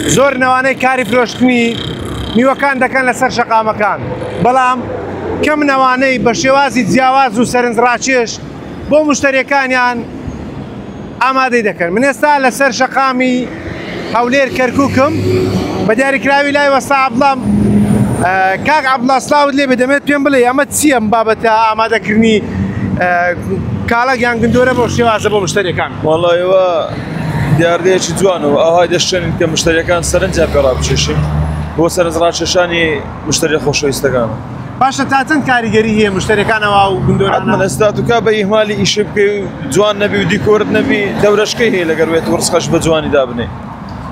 زۆر نەوانەی کاری فرۆشتنی میوەکان دەکەن لەسەر شەقامەکان، بەڵام کەم نەوانەی بە شێوازی جیاواز و سەرنجڕاکێش بۆ مشتەریەکانیان ئامادەی دەکەن. من ئێستا لەسەر شەقامی هەولێر کەرکووکم بە دیاریکراوی لای وەستا عەبدوڵام. کاک عەبدوڵا سڵاوت لێ بێ، دەمێت پێم بڵێ ئەمە چییە ئەم بابەتە ئامادەکردنی کاڵەک یان گندۆرە بۆ شێوازە بۆ مشتەریەکان؟ وەڵا ئێوە دیاردەیەکی جوانە و ئاوهای دەشتێنین کە مشتەریەکان سەرنجیان پێ ڕابکێشین بۆ سەرنج ڕاکێشانی مشتەریە خۆشەویستەکان. باشە تا چەند کاریگەری هەیە مشتەریەکانەوە و گندۆرانە؟ حتمەن ئێستا توکا بە ئیهمالی ئیشێ بکەی و جوان نەبی و دیکۆرت نەبی دەورەشکەی هەیە لەگەر وێت و ڕزقەش بە جوانی دابنێ.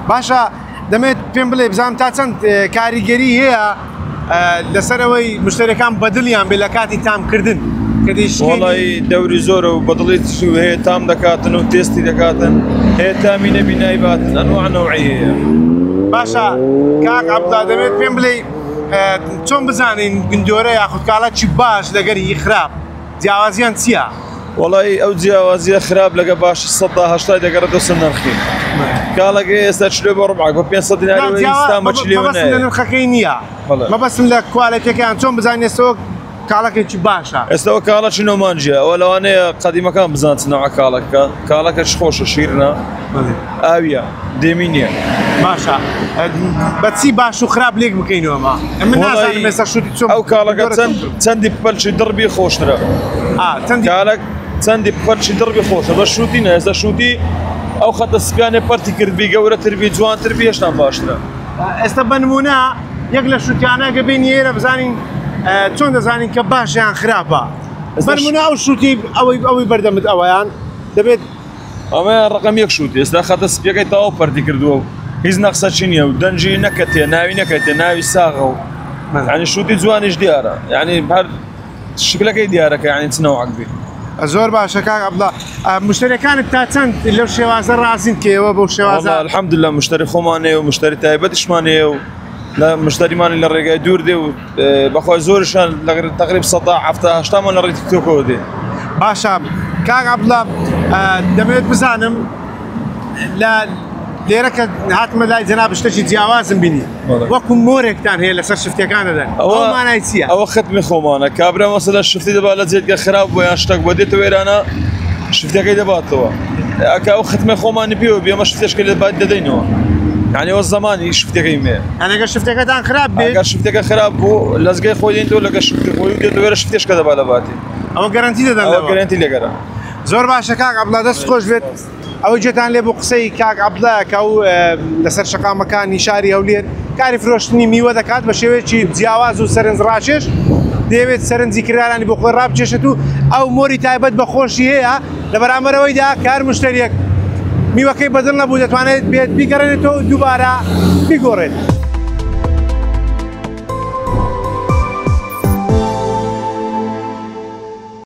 باشە دەمێت پێم بڵێ بزانم تا چەند کاریگەری هەیە لەسەر ئەوەی مشتەریەکان بەدڵیان بێ لە کاتی تامکردن کە دەیشکێنی؟ وەڵی دەوری زۆرە و بەدڵی هەیە تام دەکاتن و تێستی دەکاتن، هەیە تامی نەبی نایباتن، ئەنواع نەوعی هەیە. باشە کاک عەبدوڵا دەمێت پێم بڵێ چۆن بزانین گندۆرە یاخود کاڵاکی باش لەگەر هی خراپ جیاوازیان چییە؟ وەڵی ئەو جیاوازیە خراپ لەگە باش 180 دەگەڕێتەوە سەر نرخی کاڵەکەی. ئێستا چلێ بۆ ڕبعک بە 500 دیناری و ئێستا بە چلێ مەبەستم لە نرخەکەی نییە، مەبەستم لە کوالێتیەکەیان. چۆن بزانین ئێستا کاڵەکێکی باشە؟ ئێستا کاڵەکی نۆمانجیە، ئەوە لەوانەیە قەدیمەکان بزان چ نەوعە کاڵەکە، کاڵەکەش خۆشە شیرنە ئاویە دێمی نییە. باشە بەچی باش و خراپ لێک بکەینەوە؟ من نازانم ئێستا شوتی چۆن ئەو کاڵەکە چەندی پەلچی دڕبی خۆشترە. کاڵەک چەندی پەلچی دڕبی خۆشە بە شوتی نە. ئێستا شوتی ئەو خەتە سپیانێ پەرتی کردبی گەورەتر بی جوانتر بی هێشتان باشترە. ئێستا بە نمونە یەک لە شوتیانە گە بین ئێرە بزانین چۆن دەزانین کە باش یان خراپە؟ بە نمونە ئەو شوتی ئەوەی بەردەمت ئەویان دەبێت ئەمە ڕقم یەک شووت ئێستا خەتە سپیەکەی تەواو پەرتی کردووە و هیچ نەقسەچی نییە و دەنجی نەکەتێ ناوی نەکەتێ ناوی ساغە و یعنی شووتی جوانیش دیارە، یعنی هەر شکلەکەی دیارەکە یعنی چ نەوعەک بێ. زۆر باشە کاک عەبدوڵا، مشتەریەکانت تا چەند لەو شێوازە ڕازین کە ئێوە بەو شێوازە؟ الحەمدلله مشتری خۆمان هەیە و مشتری تایبەتیشمان هەیە و لە مشتریمان لە ڕێگای دوور دێ و بەخوای زۆرشان لە تقریب 70 80مان لە ڕێی تیکتۆکەوە دێ. باشە کاک عەبدوڵا دەمەوێت بزانم لە لێرە کە هاتمە لای جەناب شتێکی جیاوازم بینی وەکو مۆرێکتان هەیە لەسەر شفتەکان دەدەن، ئەوە مانای چییە؟ ئەوە ختمی خۆمانە. کابرا مەسەلەن شفتی دەبا لە جێگە خراپ بۆ یان شتێک بۆ دێتەوە ئێرانە شفتەکەی دەباتەوە، ئەکا ئەو ختمە خۆمانی پێوە بێ ئەمە شفتێشکە لە بات دەدەینەوە، یعنی ئەوە زەمانی شفتەکەی مێ. ئەگەر شفتەکەتان خراپ بێت؟ ئەگەر شفتەکە خراپ بوو لەزگەی خۆی دێنەوە لەگە شفتی خۆی دێتەوە وێرە شفتێشکە دەبا لە باتی. ئەوە گەرەنتی دەدەن؟ ئەوە گەرەنتی لەگەرە. زۆر باشە کاک عەبدوڵا دەست خۆش بێت. ئەوەی گوێتان لێ بوو قسەی کاک عەبدوڵا کە ئەو لەسەر شەقامەکانی شاری هەولێر کاری فرۆشتنی میوە دەکات بە شێوەیەکی جیاواز و سەرنجڕاکێش، دەیەوێت سەرنجی کڕیارانی بۆ خۆی ڕابکێشێت و ئەو مۆری تایبەت بە خۆشی هەیە لە بەرامبەرەوەیدا کار مشتەریەک میوەکەی بەدڵ نەبوو دەتوانێت بێت بیگەڕێنێتەوە و دووبارە بیگۆڕێت.